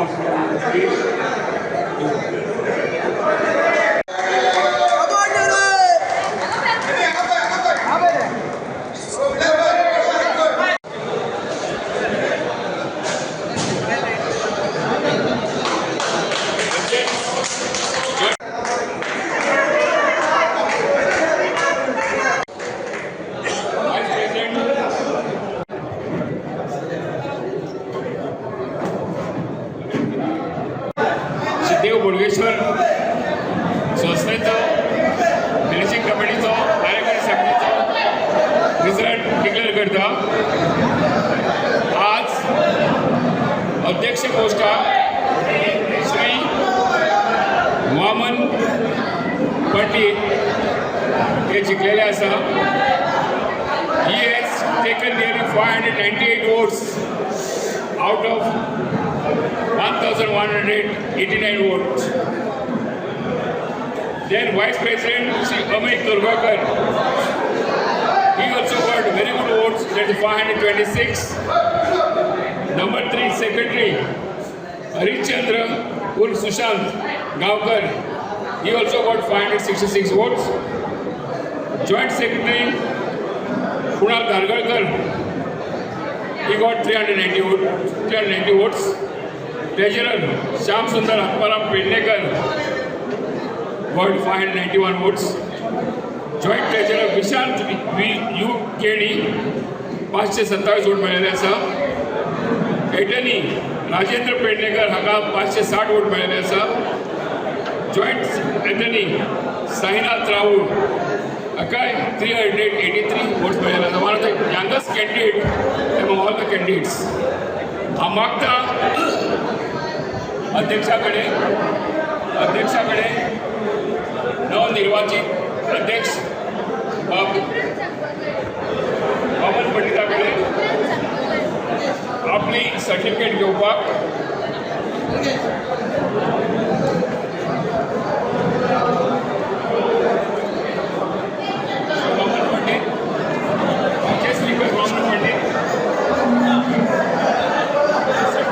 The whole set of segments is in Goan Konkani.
on the stage. Siddev Bodgeshwar संस्थेचो मॅनेजींग कमिटीचो, कार्यकारी समितीचो रिजल्ट डिक्लेअर करता. आज अध्यक्ष पोस्टाक श्री वामन पंडीत हे जिखलेले आसा. He has taken nearly 598 votes out of 1189 votes. Then Vice President Sri Amay Durgakar, he also got very good votes, that is 526. Number 3, Secretary Harishchandra Urf Sushant Gaonkar, he also got 566 votes. Joint Secretary Kunal Dhargalkar, he got 390 vote, 390 votes. Treasurer Shyam Sundar Atmaram Pednekar got 591 votes. Joint Treasurer Vishant V U Keni, 527 vote मेळिल्ले आसा. एटर्नी राजेंद्र पेडणेकर हाका 560 वोट मेळिल्ले आसा. जॉयंट एटर्नी साईनाथ राऊळ हाकाय 383 votes मेळिल्ले आसा. One of the youngest candidate among all the candidates. हांव मागता अध्यक्षा कडेन, नवनिर्वाचित अध्यक्ष बाब वामन पंडिता कडेन आपली सर्टिफिकेट घेवपाक. वामन पंडित, just request Vaman Pandit.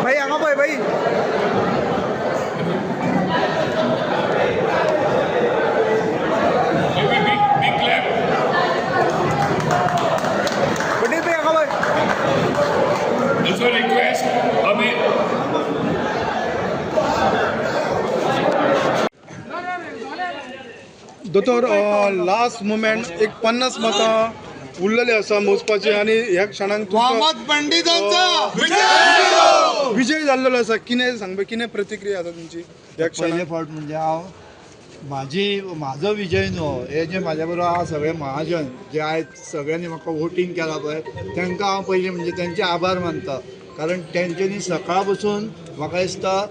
भाई, हांगा पळय भाई. Give a big, big clap. Pandit भाई, हांगा पळय. Also request Amit. दोतोर, लास्ट मुमेंट एक 50 मतां उरलेली आसा मोजपाची आनी ह्या क्षणाक तुमचो वामन पंडितांचा विजय जाल्लो आसा. कितें सांगपा, कितें प्रतिक्रिया आसा तुमची ह्या पयले क्षणाक? फावट म्हणजे हांव म्हाजी म्हाजो विजय न्हू, हे जे म्हाज्या बरोबर आहा सगळे महाजन जे आयज सगळ्यांनी म्हाका वोटींग केला पळय, तांकां हांव पयलीं म्हणजे तेंचे आभार मानता. कारण तेंच्यांनी सकाळ पसून म्हाका दिसता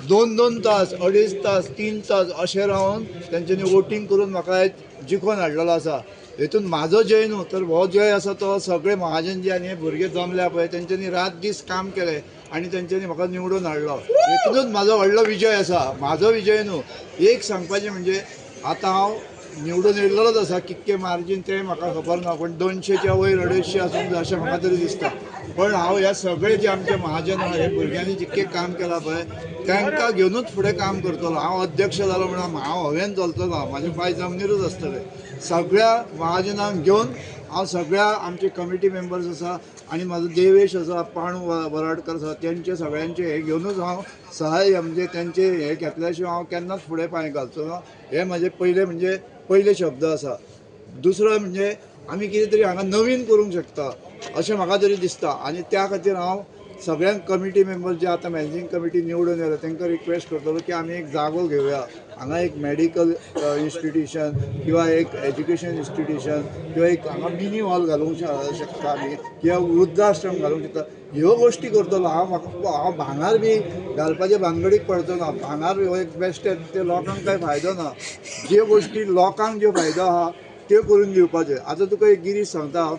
2-2 तास, 2.5 तास, 3 तास अशें रावन तेंच्यांनी वोटींग करून म्हाका आयज जिखोवन हाडलेलो आसा. हेतून म्हाजो जय न्हू, तर हो जय आसा तो सगळे महाजन जे आनी हे भुरगे जमल्या पळय, तेंच्यांनी रात दीस काम केलें आनी तेंच्यांनी म्हाका निवडून हाडलो. हेतूनच म्हाजो व्हडलो विजय आसा, म्हाजो विजय न्हू. एक सांगपाचें म्हणजे आतां हांव निवडून येयल्लोच आसा, कितके मार्जीन तें म्हाका खबर ना, पूण 200च्या वयर 250 आसूंक जाय अशें म्हाका तरी दिसता. पण हांव ह्या सगळे जे आमचे महाजन आहा, हे भुरग्यांनी जितकें काम केलां पळय, तांकां घेवनूच फुडें काम करतलो. हांव अध्यक्ष जालो म्हणून हांव हवेन चलचो ना, म्हाजे पांय जमनीरूच आसतले. सगळ्या महाजनांक घेवन हांव सगळ्या आमचे कमिटी मेंबर्स आसा आनी म्हाजो देवेश आसा, पाणू वराडकर आसा, तेंचे सगळ्यांचे हे घेवनूच हांव सहाय्य म्हणजे तेंचे हे घेतल्या शिवाय हांव केन्नाच फुडें पांय घालचो ना. हे म्हाजे पयले म्हणजे पयले शब्द आसा. दुसरो म्हणजे आमी कितें तरी हांगा नवीन करूंक शकता अशें म्हाका तरी दिसता आनी त्या खातीर हांव सगळ्यांक कमिटी मेंबर्स जे आतां मॅनेजींग कमिटी निवडून येयला तांकां रिक्वेस्ट करतलो की आमी एक जागो घेवया हांगा, एक मॅडिकल इन्स्टिट्युशन किंवा एक एज्युकेशन इन्स्टिट्युशन किंवा एक हांगा मिनी हॉल घालूंक शकता आमी किंवा वृद्धाश्रम घालूंक शकता. ह्यो गोश्टी करतलो हांव. म्हाका हांव भांगर बी घालपाचे भानगडीक पडचो ना. भांगर हो एक बेश्टें, ते लोकांक कांय फायदो ना. ज्यो गोश्टी लोकांक ज्यो फायदो आहा त्यो करून दिवपाच्यो. आतां तुका एक गिरीश सांगता हांव,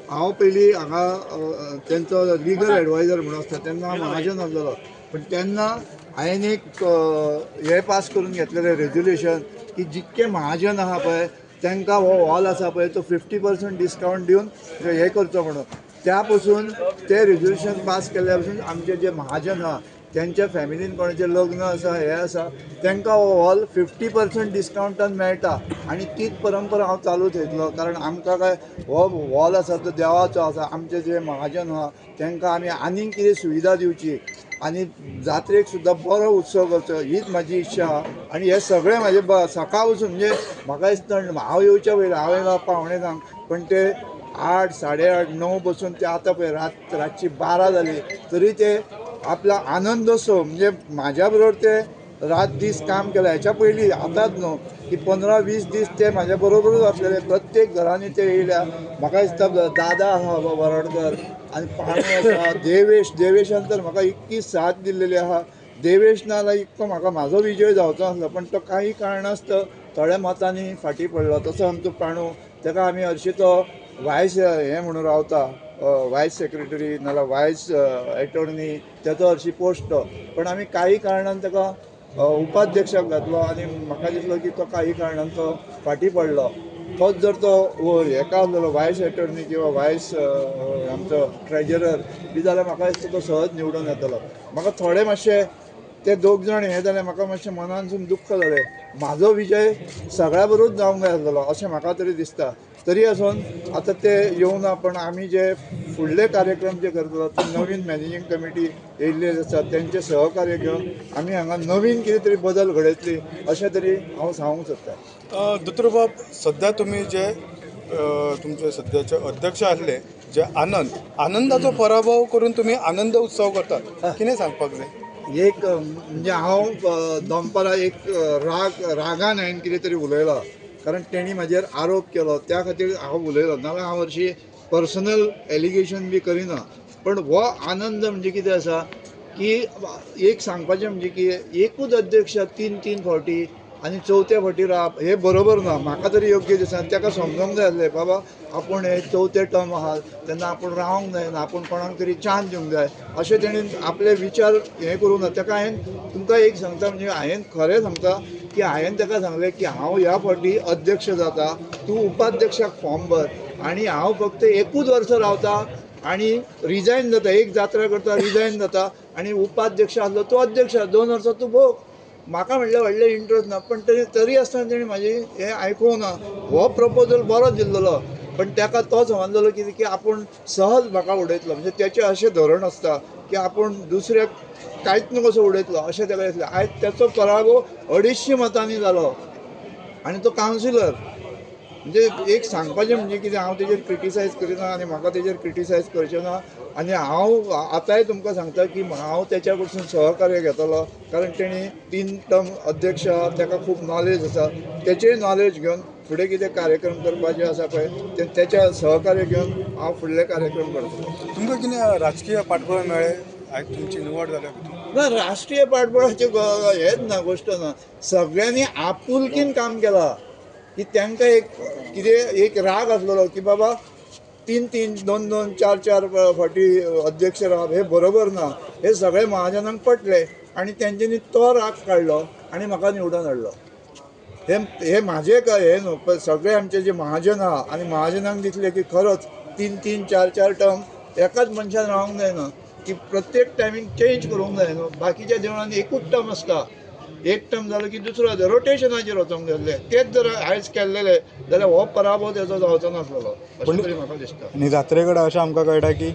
हांव पयलीं हांगा तेंचो लिगल एडवायजर म्हणून आसता तेन्ना हांव महाजन आसलेलो, पूण तेन्ना हांवें एक हें पास करून घेतलेलें रेजोल्युशन की जितके महाजन आहा पळय तांकां हो हॉल आसा पळय तो 50% डिस्कावंट दिवन हें करचो म्हणून. त्या पसून ते रेजोल्युशन पास केल्ल्या पसून आमचे जे महाजन आहा तेंच्या फॅमिलीन कोणाचें लग्न आसा हें आसा तांकां हो हॉल 50% डिस्कावंटान मेळटा आनी तीच परंपरा हांव चालू थेयतलो. कारण आमकां काय हो हॉल आसा तो देवाचो आसा, आमचे जे महाजन आहा तांकां आमी आनीक कितें सुविधा दिवची आनी जात्रेक सुद्दां बरो उत्सव करचो हीच म्हाजी इच्छा आहा. आनी हे सगळे म्हाजे सकाळ वचून म्हणजे म्हाका दिसता हांव येवच्या पयलीं हांव येयला 8:45, पण ते 8, 8:30, 9 बसून ते आतां पळय रातची 12 जाली तरी ते आपला आनंदोत्सव म्हणजे म्हाज्या बरोबर ते रात दीस काम केला. ह्याच्या पयलीं आतांच न्हू की 15-20 दीस ते म्हाज्या बरोबरूच आसलेले, प्रत्येक घरांनी ते येयल्या. म्हाका दिसता दादा आहा वरडकर आनी पाणू आसा, देवेशान तर म्हाका इतकी साथ दिल्लेली आहा. देवेश ना जाल्यार इतको म्हाका म्हाजो विजय जावचो आसलो, पण तो काही कारणास्तव थोड्या मतांनी फाटीं पडलो. तसो आमचो पाणू ताका आमी हरशीं तो वायस हें म्हणून रावता, वायस सेक्रेटरी नाल्यार वायस एटर्नी तेचो हरशीं पोस्ट तो, पण आमी काही कारणान ताका उपाध्यक्षाक घातलो आनी म्हाका दिसलो की तो काही कारणान तो फाटीं पडलो. तोच जर तो हेका आसलेलो वायस एटर्नी किंवा वायस आमचो ट्रेजरर बी जाल्यार म्हाका दिसता तो सहज निवडून येतलो. म्हाका थोडे मातशे ते दोग जाण हें जालें म्हाका मातशें मनानसून दुख्ख जालें. म्हाजो विजय सगळ्या बरोबर जावंक जाय आसलेलो अशें म्हाका तरी दिसता. तरी आसून आतां ते येवना, पण आमी जे फुडले कार्यक्रम जे करतलो ते नवीन मॅनेजींग कमिटी येयल्ली आसा तेंचे सहकार्य घेवन आमी हांगा नवीन कितें तरी बदल घडयतली अशें तरी हांव सांगूंक सोदतां. दोतोरबाब, सद्या तुमी जे तुमचे सद्याचे अध्यक्ष आसले जे आनंदाचो पराभव करून तुमी आनंद उत्सव करतात, कितें सांगपाक जाय? एक म्हणजे हांव दनपारां एक रागान हांवें कितें तरी उलयलां, कारण तेणी म्हाजेर आरोप केलो त्या खातीर हांव उलयलो, नाल्यार हांव हरशीं पर्सनल एलिगेशन बी करिना. पण हो आनंद म्हणजे कितें आसा की एक सांगपाचें म्हणजे की एकूच अध्यक्ष 3-3 फावटी आनी चवथ्या फावटी रावप हें बरोबर ना, म्हाका तरी योग्य दिसना. ताका समजोंक जाय आसलें बाबा आपूण हे चवथे टर्म आहा तेन्ना आपूण रावंक जायना, आपूण कोणाक तरी चान्स दिवंक जाय अशें तेणी आपले विचार हें करूंक ना. ताका हांवें तुमकां एक सांगता म्हणजे हांवें खरें सांगता की हांवें ताका सांगलें की हांव ह्या फावटी अध्यक्ष जाता, तूं उपाध्यक्षाक फॉर्म भर आनी हांव फक्त एकूच वर्स रावता आनी रिजायन जाता, एक जात्रा करता रिजायन जाता आनी उपाध्यक्ष आसलो तूं अध्यक्ष, 2 वर्सां तूं भोग. म्हाका म्हणल्यार व्हडलें इंट्रस्ट ना, पण तरी आसतना तेणी म्हाजी हें आयकूंक ना. हो प्रपोजल बरो दिल्लो, पण ताका तो समजलो कितें की आपूण सहज म्हाका उडयतलो, म्हणजे तेचें अशें धोरण आसता की आपूण दुसऱ्याक कांयच न्हू कसो उडयतलो अशें ताका दिसलें. आयज तेचो पराभव 250 मतांनी जालो आनी तो कावन्सिलर. म्हणजे एक सांगपाचें म्हणजे कितें, हांव तेजेर क्रिटिसायज करिना आनी म्हाका तेजेर क्रिटिसायज करचें ना. आनी हांव आतांय तुमकां सांगता की हांव तेच्या कडसून सहकार्य घेतलो, कारण तेणी 3 टर्म अध्यक्ष आहा, ताका खूब नॉलेज आसा, तेचेय नॉलेज घेवन फुडें कितें कार्यक्रम करपाचे आसा पळय ते तेच्या सहकार्य घेवन हांव फुडले कार्यक्रम करतलो. तुमकां कितें राजकीय पाठबळ मेळ्ळें आयज तुमची निवड जाल्या भितर? ना, राष्ट्रीय पाठबळाचें हेंच ना, गोश्ट ना. सगळ्यांनी आपुलकीन काम केलां की तांकां एक कितें एक राग आसलेलो की बाबा 3-3, 2-2, 4-4 फावटी अध्यक्ष रावप हें बरोबर ना, हे सगळे महाजनांक पटले आनी तेंच्यांनी तो राग काडलो आनी म्हाका निवडून हाडलो. हे म्हाजें काय हें न्हू, पण सगळे आमचे जे महाजन आहा आनी महाजनांक दिसलें की खरोच 3-3, 4-4 टर्म एकाच मनशान रावंक जायना, की प्रत्येक टायमींग चेंज करूंक जाय न्हू. बाकीच्या देवळांनी एकूच टर्म आसता, एक टर्म जालो की दुसरो रोटेशनाचेर वचोंक जाय आसलें. तेच जर आयज केल्लेले जाल्यार हो पराभव तेजो जावचो नासलेलो अशें तरी म्हाका दिसता. आनी जात्रे कडेन अशें आमकां कळटा की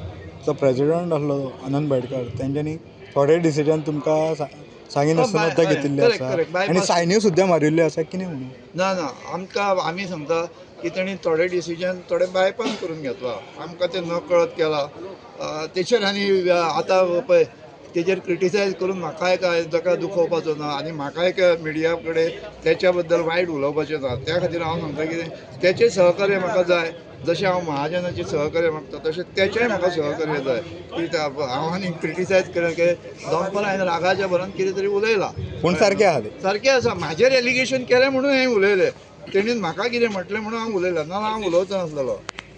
जो प्रेजिडंट आसलो आनंद भाटकार तेंच्यांनी थोडे डिसिजन तुमकां सांगिनासतना ते घेतिल्ले आसा आनी सायन्यू सुद्दां मारिल्ल्यो आसा, कितें म्हणून? ना ना, आमकां आमी सांगता की तेणी थोडे डिसिजन थोडे बायपास करून घेतला, आमकां तें न कळत केला. तेचेर आनी आतां पळय तेजेर क्रिटिसायज करून म्हाकाय काय ताका दुखोवपाचो ना आनी म्हाकाय काय मिडिया कडेन तेच्या बद्दल वायट उलोवपाचें ना. त्या खातीर हांव सांगता कितें तेचें सहकार्य म्हाका जाय, जशें हांव महाजनाचें सहकार्य मागता तशें तेचेंय म्हाका सहकार्य जाय. की हांव आनी क्रिटिसायज केलें की दनपारां हांवें रागाच्या भरान कितें तरी उलयलां, पूण सारकें आहा तें, सारकें आसा. म्हाजेर एलिगेशन केलें म्हणून हांवें उलयलें, तेणीन म्हाका कितें म्हटलें म्हणून हांव उलयलां, ना हांव उलोवचो नासलेलो.